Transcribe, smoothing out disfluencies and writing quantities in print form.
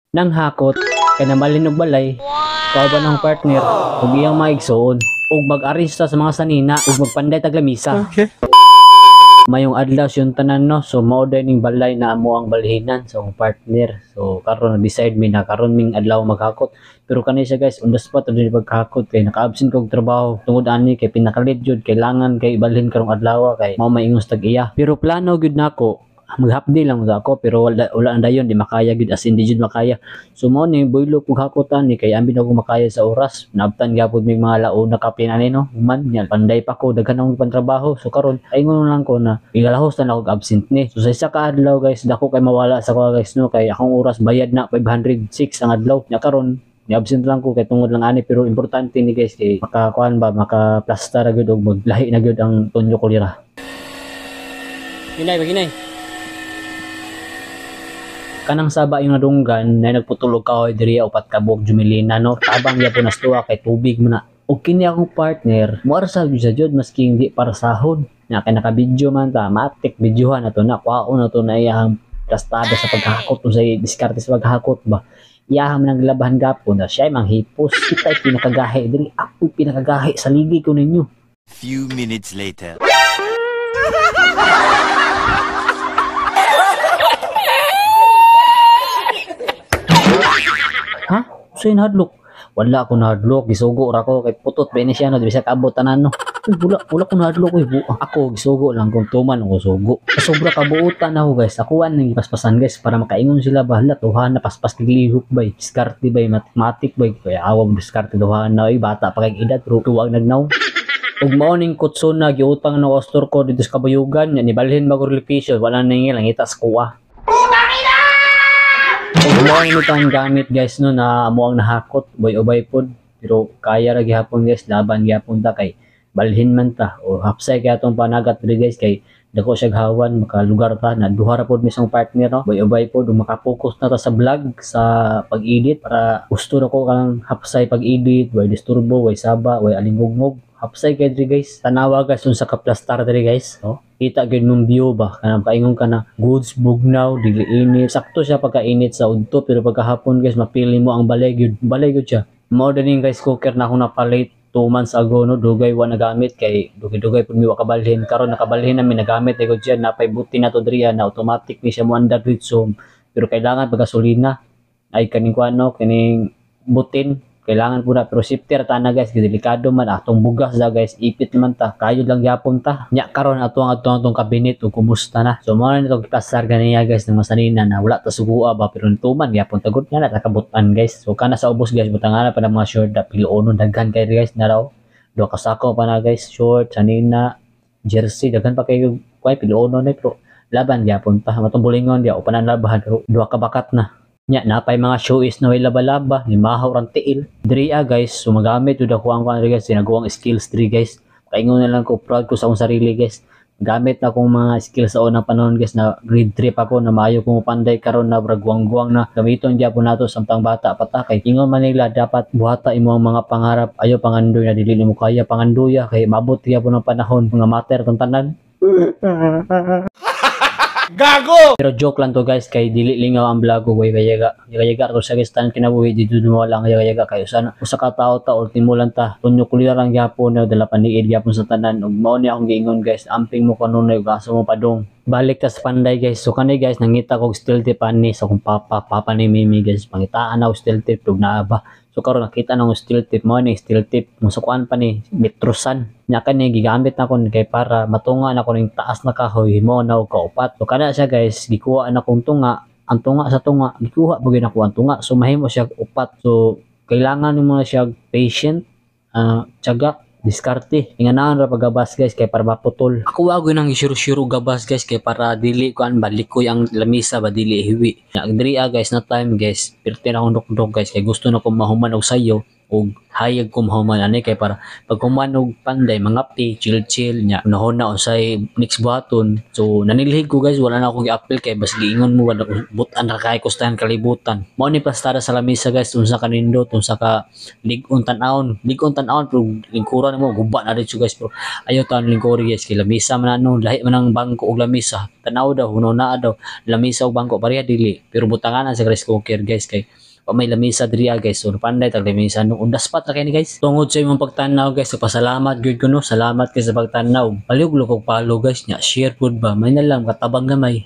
Nang hakot kay namalin og balay kauban ang partner ug iyang mga igsoon ug mag-arista sa mga sanina ug magpanday tag lamisa. Okay. Mayong adlaw yung tanan, no. So mao day ning balay na amo ang balhinan sa akong partner. So karon na decide mi na karon ming adlaw maghakot. Pero kani siya, guys, on the spot jud pagkahakot kay naka-absent kog trabaho tungod ani kay pinakalit jud, kailangan kay ibalhin karong adlaw kay mao may ingos tag iya. Pero plano gyud nako mag half day lang ako, pero wala, wala na dayon, di makaya gyud, as in di jud makaya. So mao ni boylo kog hakotan ni kay ambin ako makaya sa oras. Naabtan gyapon mig mga launa kapin ani, no. Human nya panday pa ko, daghan akong pantrabaho. So karon ay ingon lang ko na igalahos na ako absent ni. So sa isa ka adlaw, guys, dako kay mawala sa ko, guys, no, kay akong oras bayad na 506 ang adlaw. Nya karon ni absent lang ko kay tungod lang ani, pero importante ni, guys, kay makakuan ba, maka-plaster ra gyud og maglahi na gyud ang tonyo kolera. Ginay, ginay. Kanang saba yung nadunggan na nagputulog kahoy diri, upat ka buok jumilina, no. Tabang gyapon nas tuwa kay tubig man na. Og kini akong partner, muarsa gyud sa jud maski hindi para sahod. Na kay naka-video man ta, matik videohan na to na, kwaon na to na iyang plastada sa paghakot, unsay diskarte sa paghakot ba. Iyaha man ang gilabahan gapon na siya ay manghipos. Kita ay pinakagahi diri, ako pinakagahi sa ligi ko ninyo. Few minutes later. Ha? Unsay nahadlok? Wala ko nahadlok, gisugo ra ko kay putot ba ni siya, no, di siya kaabot tanan, no. Uy, wala, wala ko nahadlok, uy, ako gisugo lang kung tuman ako sugo. Sobra kabuutan ako, guys. Ako ang gipaspasan, guys, para makaingon sila bahala tuhan na paspas kag lihok bay. Diskarte bay, mathematic bay, kaya awa mo diskarte tuhan na, uy, bata pa kay edad pero tuwag nagnaw. Ug mao ning kutson na giutang ng customer ko dito sa Kabayugan, nya nibalhin bago relocation, wala na nangil ang sa kuwa. Ug mao ni itong gamit, guys, no, na amo ang nahakot, boy ubay pod, pero kaya ra gihapon, guys, laban gihapon ta kay balhin man ta o hapsay kay atong panagat diri, guys, kay dako siya hawan makalugar ta na duha ra pod mismong partner, no, boy ubay pod ug makapokus na ta sa vlog, sa pag-edit, para gusto ra ko kang hapsay pag-edit, way disturbo, way saba, way alingugngog. Hapsay kay diri, guys. Tanawa, guys, unsa ka plastar diri, guys, no. Kita gyud mong view ba, kanang kaingon ka na goods bugnaw, dili init, sakto siya pagkainit sa udto, pero pagkahapon, guys, mapili mo ang balay gyud, balay gyud siya. Mao din rice cooker na akong napalit 2 months ago, no, dugay wa nagamit kay dugay-dugay pud mi wa kabalhin. Karon nakabalhin na mi, nagamit na gud siya, napay buti na to diri na automatic ni siya moandar dito, pero kailangan pag gasolina ay kaning kuan, no, kining butin kailangan po na, pero safety ra ta na, guys, kay delikado man atong bugas da, guys, ipit man ta, kayod lang gyapon ta. Nya karon ato ang atong atong kabinet ug kumusta na. So mao na nito gipasar ganiya, guys, ng masanina na wala ta sugua ba, pero nituman gyapon tagot nga na ta kabutan, guys. So kana sa ubos, guys, butangan na pa ng mga short na piluonon, daghan kay guys na raw duha ka sako pa na, guys, short, sanina, jersey, daghan pa kayo kuay piluonon ni, pero laban gyapon pa matong bulingon dia upanan labahan, pero duha ka bakat na. Nya napay mga shoes na way laba-laba, ni mahaw rang tiil. Diri ah, guys, sumagamit jud ako ang kuan guys, sinaguang skills diri, guys. Kaingon na lang ko, proud ko sa akong sarili, guys. Gamit na akong mga skills sa unang panahon, guys, na grade 3 pa ko na maayo kong panday, karon na brag guwang-guwang na gamiton gyapon nato samtang bata pa ta, kay ingon man nila dapat buhata imo ang mga pangarap, ayo pangandoy na dili nimo kaya, pangandoya kay mabot gyapon ang panahon mga mater tong tanan. Gago! Pero joke lang to, guys, kay dili lingaw ang vlog ko, way yaga. Yaga ko sa guys tanan kinabuhi dito wala ang yaga yaga kay usa usa ka tawo ta, ultimo lang ta. Tunyo kulira lang gyapon na dala paniid gyapon sa tanan ug mao ni akong giingon, guys, amping mo kanunay ug asa mo padung. Balik ta sa panday, guys. So kani, guys, nangita kog steel tip ani sa akong papa, papa ni Mimi, guys. Pangitaan na og steel tip ug naa ba. So karon nakita na akong steel tip, mao ni steel tip. Musukuan pa ni metrosan. Nya kani gigamit na ko kay para matunga na ko ning taas na kahoy, mo na og kaupat. So kana siya, guys, gikuha na kong tunga, ang tunga sa tunga, gikuha pa gyud nako ang tunga. So mahimo siya upat. So kailangan nimo na siya patient, tiyaga, diskarte. Inganaan ra pagabas, guys, kay para maputol. Ako wa gyud nang isyuro-syuro gabas, guys, kay para dili kuan ba, likoy ang lamisa ba, dili hiwi. Nya diri ah, guys, na time, guys, pirti na akong dukdok, guys, kay gusto na ko mahuman og sayo. Og hayag ko mahuman ani kay para pag human og panday, mangapti, chill chill nya, unahon na unsay next buhaton. So nanilhig ko, guys, wala na ako gi-appeal kay bas giingon mo wala butan ra kay kustahan kalibutan. Mao ni plastada sa lamisa, guys. Unsa ka nindot, unsa ka lig-on tan-awon, lig-on tan-awon, pero lingkuran mo guba na dito, guys. Pero ayaw taon lingkuri, guys, kay lamisa man ano, lahi man ang bangko og lamisa. Tanaw daw, huno na daw lamisa og bangko pareha, dili, pero butanganan sa rice cooker, guys, kay wa may lamisa diri, guys. So panday tag lamisa no, on the spot ra kay ni, guys. Tungod sa imong pagtan-aw, guys, so pasalamat gyud ko, no. Salamat kay sa pagtan-aw. Palihog og follow, guys, nya share pud ba, may na lang katabang gamay.